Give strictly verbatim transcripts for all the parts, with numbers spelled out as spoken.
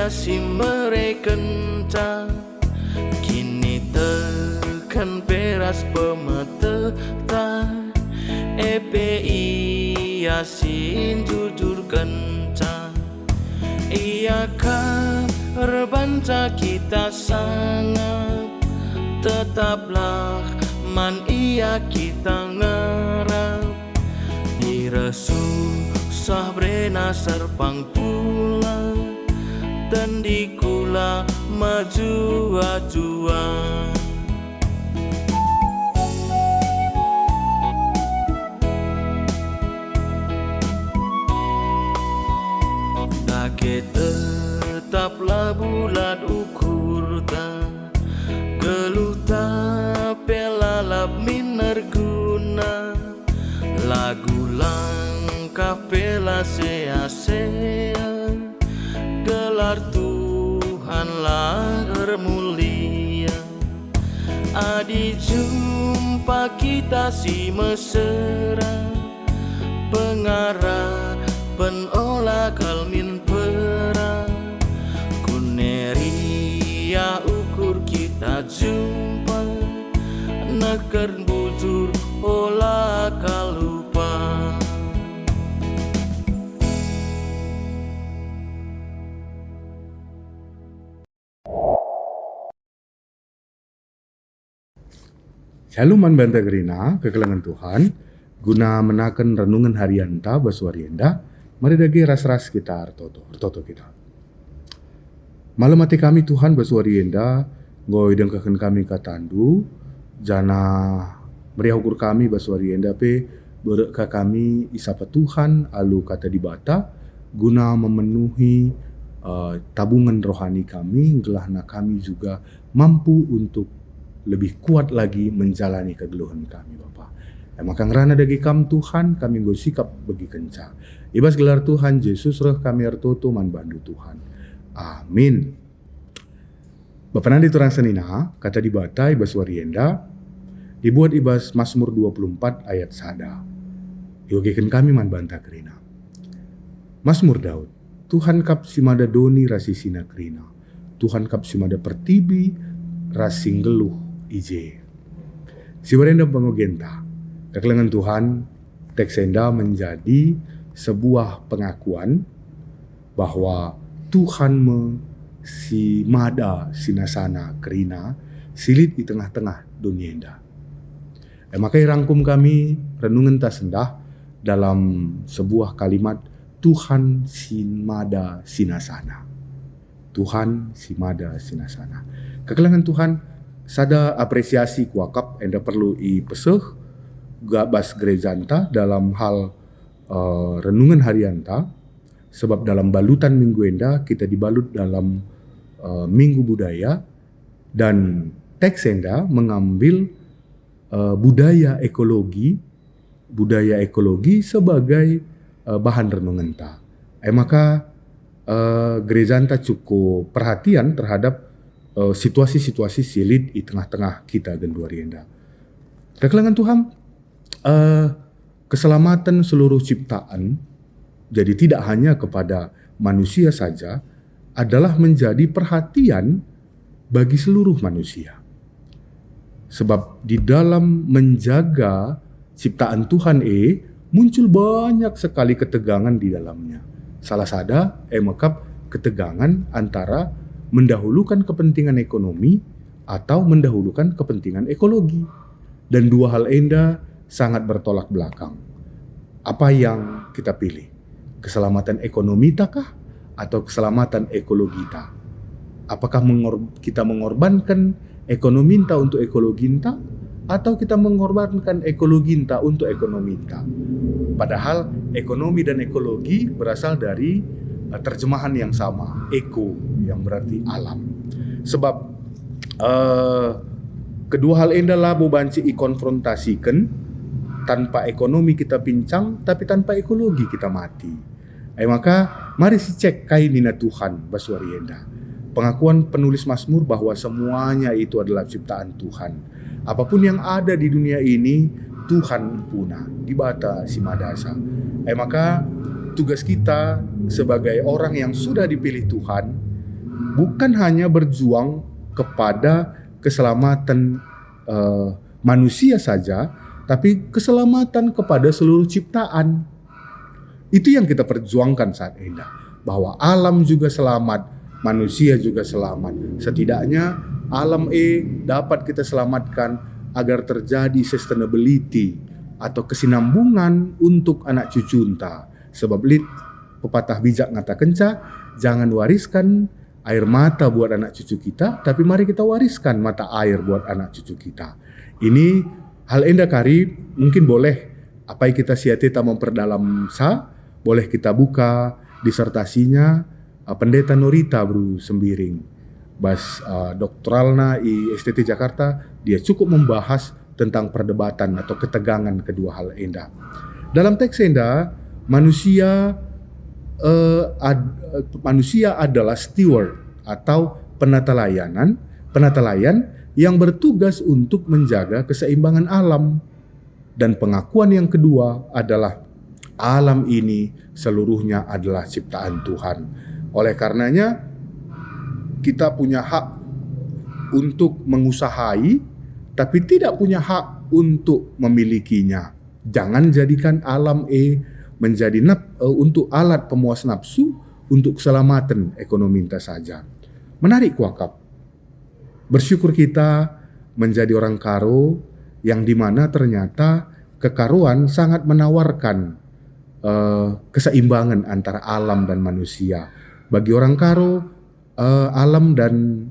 si merekenta, kiniteken pe ras pemetehta, e pe Ia si njujurkenca. Ia ka erbanta kita sangap, tetaplah man Ia kita ngarap. Ira susah berena serpang pula, tendikula mejua-jua. Dage tetaplah bulat ukurta, geluhta pe lalap min erguna, lagu langkah pe la sea-sea, gelar Tuhanlah ermulia. Adi jumpa kita si mesera, pengarapen ola kal min pera. Kuneria ukur kita jumpa, neken bujur ola kal lupa. Shalom man banta kerina, kekelengen Tuhan, guna menaken renungen harianta bas wari enda, mari dage ras-ras kita ertoto, ertoto kita. Malem ate kami, Tuhan, bas wari enda enggo idengkehken kami kataNdu, janah meriah ukur kami bas wari enda pe berek ka kami isapa Tuhan alu Kata Dibata, guna memenuhi, eh, tabungen rohani kami, gelahna kami juga mampu untuk lebih kuat lagi menjalani kegeluhen kami, Bapa. E maka ngerana dage Kam, Tuhan, kami enggo sikap begikenca. I bas gelar Tuhan Jesus reh kami ertoto man baNdu, Tuhan. Amin. Bapa nande turang senina, Kata Dibata i bas wari enda ibuat i bas Masmur dua puluh empat ayat sada. Iogeken kami man banta kerina. Masmur Daud, Tuhan kap si mada doni ras isina kerina, Tuhan kap si mada pertibi ras si nggeluh i je. Si wari enda pengogenta, kekelengen Tuhan, teks enda menjadi sebuah pengakuan bahwa Tuhan me si mada sinasana kerina si lit i tengah-tengah doni enda. E maka irangkum kami renungenta sendah dalam sebuah kalimat, Tuhan si mada sinasana. Tuhan si mada sinasana. Kekelengen Tuhan, sada apresiasi kuakap enda perlu ipeseh ga bas gerejanta dalam hal, eh, renungen harianta, sebab dalam balutan minggu enda kita dibalut dalam, eh, Minggu Budaya, dan teks enda mengambil, eh, budaya ekologi, budaya ekologi sebagai, eh, bahan renungenta. E maka, eh, gerejanta cukup perhatian terhadap, eh, situasi-situasi si lit i tengah-tengah kita genduari enda. Kekelengen Tuhan, eh, keselamatan seluruh ciptaan, jadi tidak hanya kepada manusia saja, adalah menjadi perhatian bagi seluruh manusia. Sebab di dalam menjaga ciptaan Tuhan e, muncul banyak sekali ketegangan di dalamnya. Salah sada e mekap ketegangan antara mendahulukan kepentingan ekonomi atau mendahulukan kepentingan ekologi. Dan dua hal enda sangat bertolak belakang. Apa yang kita pilih? Keselamatan ekonomita kah atau keselamatan ekologita? Apakah mengor-, kita mengorbankan ekonominta untuk ekologinta, atau kita mengorbankan ekologinta untuk ekonominta? Padahal ekonomi dan ekologi berasal dari, eh, terjemahan yang sama, eko, yang berarti alam. Sebab, eh, kedua hal enda labo banci ikonfrontasiken. Tanpa ekonomi kita pincang, tapi tanpa ekologi kita mati. E maka, mari sicek kai nina Tuhan bas wari enda. Pengakuan penulis Masmur bahwa semuanya itu adalah ciptaan Tuhan. Apapun yang ada di dunia ini, Tuhan empuna, Dibata si madasa. E maka, tugas kita sebagai orang yang sudah dipilih Tuhan, Bukan hanya berjuang kepada keselamatan, eh, manusia saja, tapi keselamatan kepada seluruh ciptaan. Itu yang kita perjuangkan saat enda, bahwa alam juga selamat, manusia juga selamat. Setidaknya alam e dapat kita selamatkan agar terjadi sustainability atau kesinambungan untuk anak cucunta. Sebab lit pepatah bijak ngatakenca, jangan wariskan air mata buat anak cucu kita, tapi mari kita wariskan mata air buat anak cucu kita. Ini hal enda kari mungkin boleh apai kita siateta memperdalam sa, boleh kita buka disertasinya, eh, Pendeta Norita Bru Sembiring. Bas, eh, doktoralna i S T T Jakarta, dia cukup membahas tentang perdebatan atau ketegangan kedua hal enda. Dalam teks enda, manusia, eh, ad-, eh, manusia adalah steward atau penata layanan, penata layan yang bertugas untuk menjaga keseimbangan alam. Dan pengakuan yang kedua adalah alam ini seluruhnya adalah ciptaan Tuhan. Oleh karenanya, kita punya hak untuk mengusahai, tapi tidak punya hak untuk memilikinya. Jangan jadikan alam e menjadi nap-, eh, untuk alat pemuas nafsu untuk keselamatan ekonominta saja. Menarik kuakap. Bersyukur kita menjadi orang Karo yang dimana ternyata kekaroan sangat menawarkan, eh, keseimbangan antara alam dan manusia. Bagi orang Karo, eh, alam dan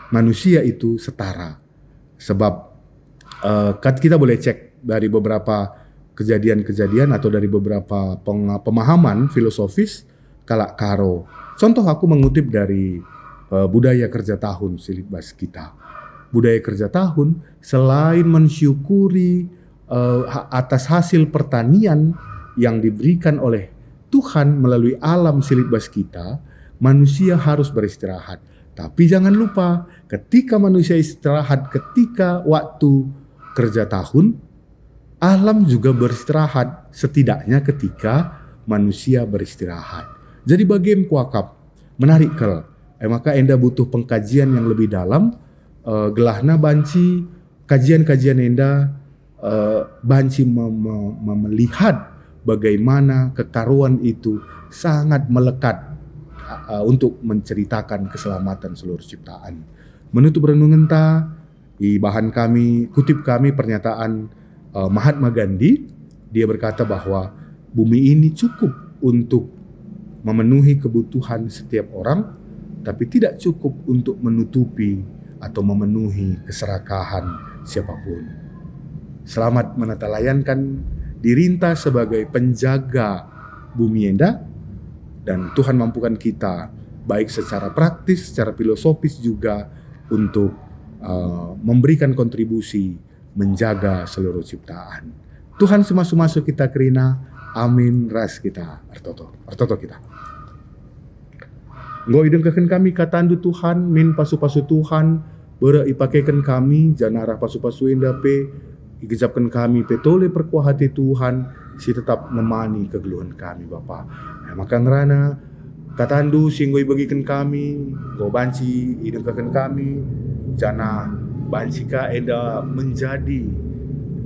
manusia itu setara. Sebab, eh, kat-, kita boleh cek dari beberapa kejadian-kejadian atau dari beberapa peng-, pemahaman filosofis kalak Karo. Contoh, aku mengutip dari, eh, budaya kerja tahun si lit bas kita. Budaya kerja tahun selain mensyukuri, eh, ha-, atas hasil pertanian yang diberikan oleh Tuhan melalui alam si lit bas kita, manusia harus beristirahat. Tapi jangan lupa, ketika manusia istirahat, ketika waktu kerja tahun, alam juga beristirahat, setidaknya ketika manusia beristirahat. Jadi bagem kuakap, menarik kal. Eh, maka enda butuh pengkajian yang lebih dalam, eh, gelahna banci kajian-kajian enda, eh, banci me-, me-, me-, melihat bagaimana kekaroan itu sangat melekat, eh, untuk menceritakan keselamatan seluruh ciptaan. Menutup renungenta, ibahan kami, kutip kami pernyataan, eh, Mahatma Gandhi. Dia berkata bahwa bumi ini cukup untuk memenuhi kebutuhan setiap orang, tapi tidak cukup untuk menutupi atau memenuhi keserakahan siapapun. Selamat menatalayankan dirinta sebagai penjaga bumi enda, dan Tuhan mampukan kita, baik secara praktis, secara filosofis juga, untuk, eh, memberikan kontribusi menjaga seluruh ciptaan. Tuhan si masu-masu kita kerina. Amin. Ras kita ertoto. Ertoto kita. Enggo idengkehken kami katandu, Tuhan, min pasu-pasu Tuhan, berek ipakeken kami, janah arah pasu-pasu enda pe igejapken kami pe tole perkuah ate Tuhan, si tetap nemani kegeluhen kami, Bapa. E maka ngerana katandu si enggo ibegiken kami, enggo banci idengkehken kami, janah banci ka enda menjadi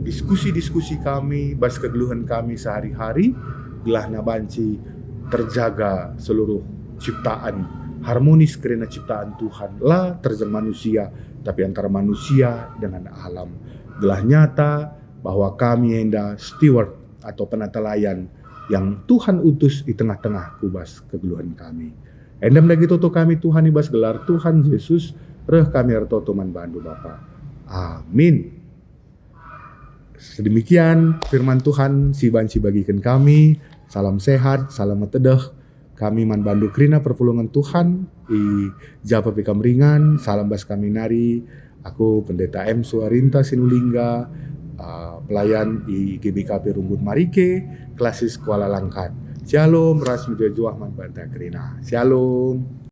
diskusi-diskusi kami bas kegeluhen kami sehari-hari, gelahna banci terjaga seluruh ciptaan harmonis kerina ciptaan Tuhan, la terjeng manusia, tapi antara manusia dengan alam. Gelah nyata bahwa kami enda steward atau penata layan yang Tuhan utus i tengah-tengah ku bas kegeluhen kami. Enda me dage toto kami, Tuhan, i bas gelar Tuhan Jesus, reh kami ertoto man bandu, Bapa. Amin. Sedemikian firman Tuhan si banci bagiken kami. Salam sehat, salam metedeh. Kami man bandu kerina perpulungen Tuhan i ja pe kam ringan. Salam bas kami nari. Aku Pendeta M Suarinta Sinulingga, uh, pelayan i G B K P Runggun Marike, klasis Kuala Langkat. Shalom, ras mejuah-juah man banta kerina. Shalom.